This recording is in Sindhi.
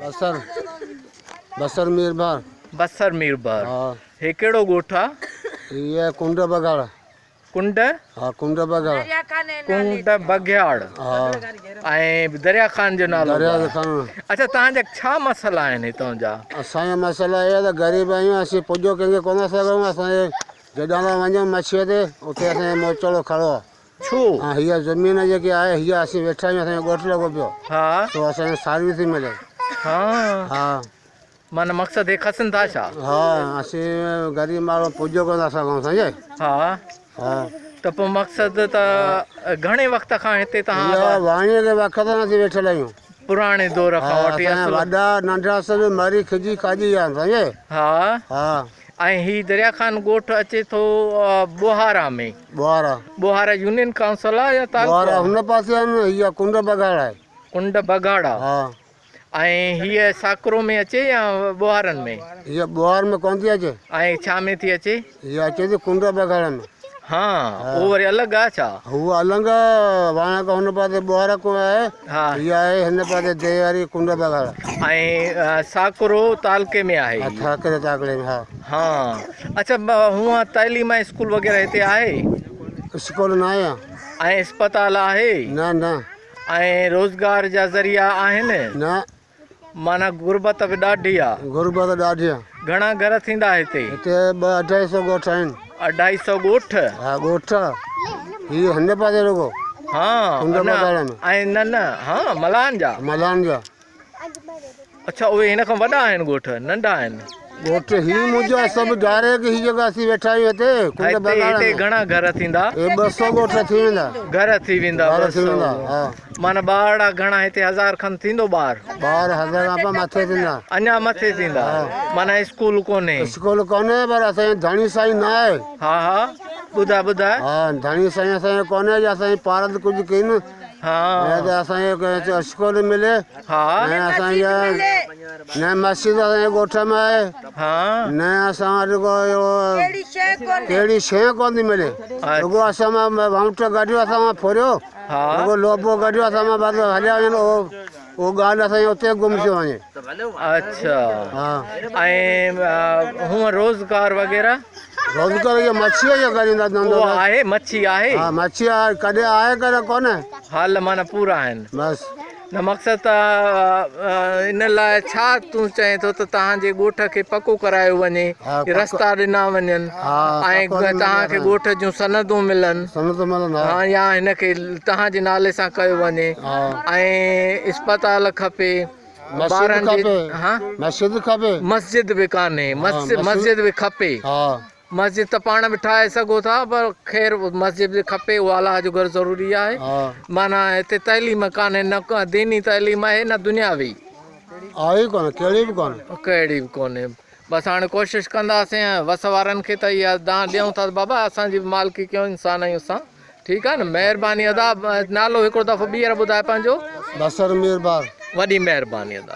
بصر بصر ميربحر. بصر ميربحر. ها. هي ڪهڙو ڳوٺ آ؟ هي آهي ڪنڊ بگهاڙ. ڪنڊ؟ ها ڪنڊ بگهاڙ. ڪنڊ بگهياڙ. ها. ۽ دريا خان جو نالو دريا خان. اڇا توهان جا ڇا مسئلا آهن هتان جا؟ اسان جا مسئلا اهي ته غريب آهيون اسين پڄو ڪنهن کي ڪونه سگهون اسان جي جيڏانهن ٿا وڃون مڇيء تي اتي اسان جو موچڙو کڙو آ. ڇو؟ ها هيء زمين جيڪي آهي هيء اسين ويٺا آهيون اسان جو ڳوٺ لڳو پيو. ها. سو اسان کي ساروي ٿي ملي. ها. ها. معنيٰ مقصد هي کسن ٿا ڇا؟ ها اسين غريب ماڻهو پڄو ڪونه ٿا سگهون سمجهي. ها. ها. ته پوء مقصد ته گهڻي وقت کان هتي توهان. هيء واڻيء جي وقت کان اسين ويٺل آهيون. پراڻي دور کان وٺي اصل. اسان جا وڏا ننڍا سڀ مري کجي کاڄي ويا آهن سمجهي. ها. ها. ۽ هي دريا خان ڳوٺ اچي ٿو ٻوهارا ۾. ٻوهارا. ٻوهارا يونين ڪائونسل آ يا تعلقو آ؟ ٻوهارا هن پاسي آهن، هيء ڪنڊ بگهاڙ آهي. ڪنڊ بگهاڙ آ. ها. ۽ هيء ساڪرو ۾ اچي يا ٻوهارن ۾؟ هيء ٻوهار ۾ ڪونه ٿي اچي. ۽ ڇا ۾ ٿي اچي؟ هيء اچي ٿي ڪنڊ بگهاڙ ۾. ها، اهو وري الڳ آ ڇا؟ هو الڳ آ، واڻڪ هن پاسي ٻوهارڪ آهي. ها. هيء آهي هن پاسي ديهه واري ڪنڊ بگهاڙ. ۽ ساڪرو تعلقي ۾ آهي. ها ساڪري تعلقي ۾ ها. ها اڇا هونء تعليم ۽ اسڪول وغيره هتي آهي؟ اسڪول ناهي ها. ۽ اسپتال آهي؟ نه نه. ۽ روزگار جا ذريعا آهن؟ نه. معنيٰ غربت به ڏاڍي آ. غربت ڏاڍي آ. گهڻا گهر ٿيندا هتي؟ هتي ٻه اڍائي سو ڳوٺ آهن. اڍائي سو ڳوٺ؟ ها ڳوٺ هي هن پاسي رڳو. ها ڪنڊ بگاڙ ۾. ۽ نه نه ها ملاحن جا. ملاحن جا. اڇا اهي هن کان وڏا آهن ڳوٺ ننڍا آهن؟ ڳوٺ هي منهنجو سڀ ڊائريڪٽ هي جيڪا اسين ويٺا آهيون هتي ڪنڊ بگاڙ ۾. هتي گهڻا گهر ٿيندا؟ هي 200 ڳوٺ ٿي ويندا. گهر ٿي ويندا گهر ٿي ويندا ها. معنيٰ ٻارڙا گهڻا هتي هزار کن ٿيندو ٻار؟ ٻار هزار کان به مٿي ٿيندا. اڃا مٿي ٿيندا. معنيٰ اسڪول ڪونهي. اسڪول ڪونهي پر اسان جو ڌڻي سائين نه آهي. ها ها ٻڌاء ٻڌاء. ها ڌڻي سائين اسان جو ڪونهي جو اسان جي پارت ڪجهه ڪين. ها. نه ته اسان کي اسڪول ملي. ها. نه اسان جي نه مسجد اسان جي ڳوٺ ۾ آهي. ها. نه اسان وٽ ڪو اهڙو ڪهڙي شيء ڪونه ٿي ملي. رڳو اسان مان وائونٽ ڪڍيو اسان مان ڦريو. ها. رڳو لوبو ڪڍيو اسان مان بس هليا وڃن اهو اهو ڳالهه اسان جي اتي گم ٿيو وڃي. اڇا. ها. ۽ هونء روزگار وغيره؟ روزگار اهو مڇيء جو ڪريندا ڌنڌو اهو آهي مڇي آهي؟ ها مڇي آهي ڪڏهن آهي ڪڏهن ڪونهي. حال معنيٰ پورا آهن. بس. نه مقصد ته ان لاء ڇا تون چئين ٿو ته توهان جي ڳوٺ کي پڪو ڪرايو وڃي، رستا ڏنا وڃن ۽ توهان کي ڳوٺ جون سندون ملن يا هن کي توهان جي نالي سان ڪيو وڃي ۽ اسپتال کپي ٻارن جي مسجد کپي مسجد به ڪانهي مسجد به کپي. مسجد ته پاڻ به ٺاهي سگهو ٿا پر خير مسجد به کپي اهو الله جو گهر ضروري آهي معنيٰ هتي تعليم ڪانهي نه ديني تعليم آهي نه دنياوي آهي ڪونه ڪهڙي به ڪونه ڪهڙي به ڪونهي بس هاڻي ڪوشش ڪنداسين وس وارن کي ته اها دانهن ڏيون ٿا بابا اسان جي به مالڪي ڪيو انسان آهيون اسان ٺيڪ آهي نه مهرباني ادا نالو هڪڙو دفعو ٻيهر ٻڌاء پنهنجو بصر ميربار وڏي مهرباني ادا.